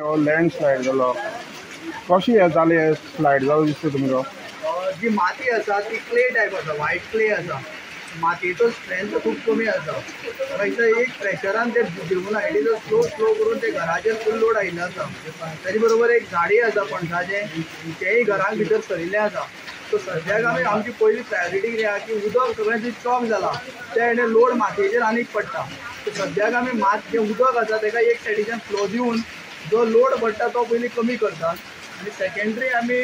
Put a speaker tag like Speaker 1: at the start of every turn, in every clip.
Speaker 1: Land slide जालो, कशें हें जालें? स्लायड जालो दिसता तुमकां?
Speaker 2: जी माती आसा ती क्ले टायप आसा, व्हायट क्ले आसा. मातयेचो स्ट्रेंथ खूब कमी आसा. थंयसर एक प्रेशरान ते देवून आयली, स्लो स्लो करून ते घराचेर फूल लोड आयिल्लो आसा. ताजे बरोबर एक झाडी आसा पणसाचें, तेंय घराक भितर सरिल्लें आसा. सो सद्याक आमी आमची पयली प्रायोरिटी कितें आहा की उदक सगळें जें चॉक जालां तें हेणें लोड मातयेचेर आनीक पडटा. सो सद्याक आमी जें उदक आसा ताका एक सायडीच्यान फ्लो दिवन जो लोड पडटा तो पयलीं कमी करतात. आनी सेकेंडरी आमी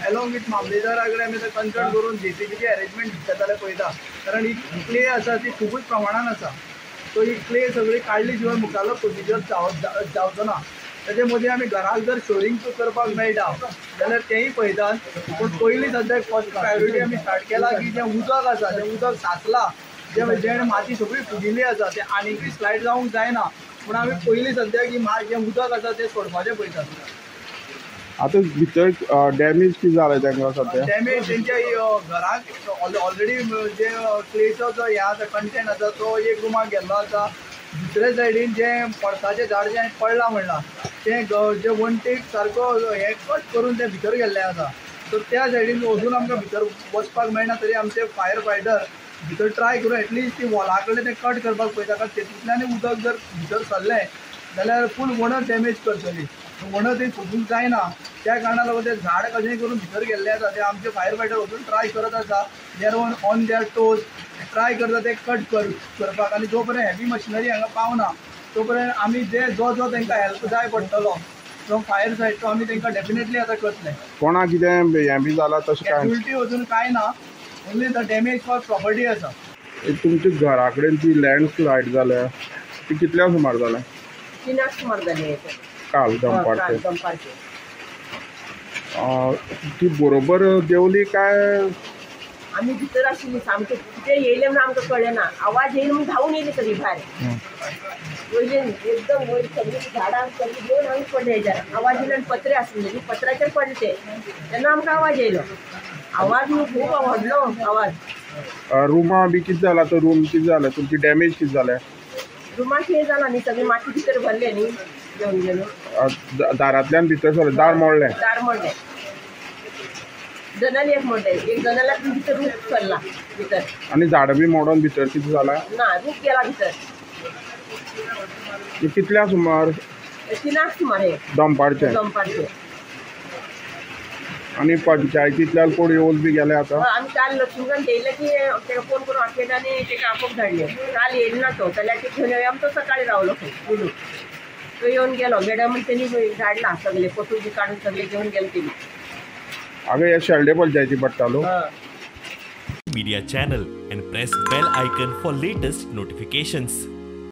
Speaker 2: एलोंग वीथ मामलेदारा कडेन आमी कन्सल्ट करून जेसीबीची अरेंजमेंट दिसता जाल्यार पळयता, कारण ही क्ले आसा ती खुबूच प्रमाणान आसा. सो ही क्ले सगळी काडली शिवाय मुखालो प्रोसिजर जावचो ना. ताजे मदीं आमी घराक जर शोरींग करपाक मेळटा जाल्यार तेंय पळयतात. पूण पयलीं सद्याक फर्स्ट प्रायोरिटी आमी स्टार्ट केला की जें उदक आसा, जें उदक साचलां, जें माती सगळी फुगिल्ली आसा तें आनीकय स्लायड जावंक जायना. पूण आमी पयलीं सद्याक ही जें उदक आसा तें सोडपाचें पळयतात.
Speaker 1: आतां भितर डॅमेज कितें जालें तांकां सद्या?
Speaker 2: डॅमेज तेंच्या घराक ऑलरेडी जे क्लेचो जो हें आसा कंटेंट आसा तो एक रुमाक गेल्लो आसा. दुसरे सायडीन जें पणसाचें झाड जें पडलां म्हणलां तें जे वण्टीक सारको हें कट करून तें भितर गेल्लें आसा. सो त्या सायडीन अजून आमकां भितर वचपाक मेळना, तरी आमचे फायर फायटर भितर ट्राय करून एटलिस्ट ती वॉला कडेन तें कट करपाक पळयता, कारण तेतूंतल्यान उदक जर भितर सरलें जाल्यार फूल वणत डॅमेज करतली. वणत ही फुगूंक जायना, त्या कारणान लागून तें झाड कशेंय करून भितर गेल्लें आसा. तें आमचे फायर फायटर अजून ट्राय करत आसा, they are on their toes try करता तें कट करपाक. आनी जो पर्यंत हेवी मशिनरी हांगा पावना तो पर्यंत आमी जे जो जो तांकां हेल्प जाय पडटलो फ्रॉम फायर सायड तो आमी तांकां डेफिनेटली आतां करतले.
Speaker 1: कोणाक कितें हें बी जालां तशें कांय
Speaker 2: कॅज्युअलिटी अजून कांय ना, only the damage for property आसा.
Speaker 1: तुमच्या घरा कडेन जी लँड स्लायड जाल्या ती कितल्या सुमार जाल्या?
Speaker 3: 3 सुमार जाली
Speaker 1: काल दनपारचे. ती बरोबर देंवली काय?
Speaker 3: आमी भितर आशिल्ली सामकें, कितें येयलें म्हणून आमकां कळ्ळें ना. आवाज येयलो म्हणून धांवून येयली सगळी भायर, वयले एकदम वयर सगळीं झाडां सगळीं घेवन आमी पडले हेच्यार. आवाज येयलो आनी पत्रे आसले न्ही, पत्र्याचेर पडले ते, तेन्ना आमकां आवाज येयलो. आवाज खूब व्हडलो आवाज.
Speaker 1: रुमां बी कितें जालां? तो रूम कितें जालें तुमची? डॅमेज कितें जालें?
Speaker 3: रुमाक हें जालां न्ही, सगळी माती भितर भरले न्ही, घेवन गेलो.
Speaker 1: दारांतल्यान भितर सरलें, दार मोडलें?
Speaker 3: दार मोडलें, जनेल एक मोडलें, एक जनेलांतून भितर रूख सरला भितर.
Speaker 1: आनी झाडां बी मोडून भितर कितें जालां?
Speaker 3: ना, रूख गेला भितर.
Speaker 1: कितल्या सुमार?
Speaker 3: 3 सुमार हे
Speaker 1: दनपारचें.
Speaker 3: दनपारचें.
Speaker 1: आनी पंचायतींतल्यान कोण येवन बी गेले आतां?
Speaker 3: आमी काल लक्ष्मीकांत येयले की ताका फोन करून आपयले आनी ताका आपोवंक धाडलें. काल येयलो ना तो, जाल्यार ते घेवन येवया तो सकाळीं रावलो खंय उलून. तो येवन गेलो, मॅडम तेणी धाडला सगळे फोटो बी काडून सगळे घेवन गेले तेणी.
Speaker 1: हांगा हे शेल्डे पंचायती पडटा न्हू?
Speaker 4: Media channel and press bell icon for latest notifications.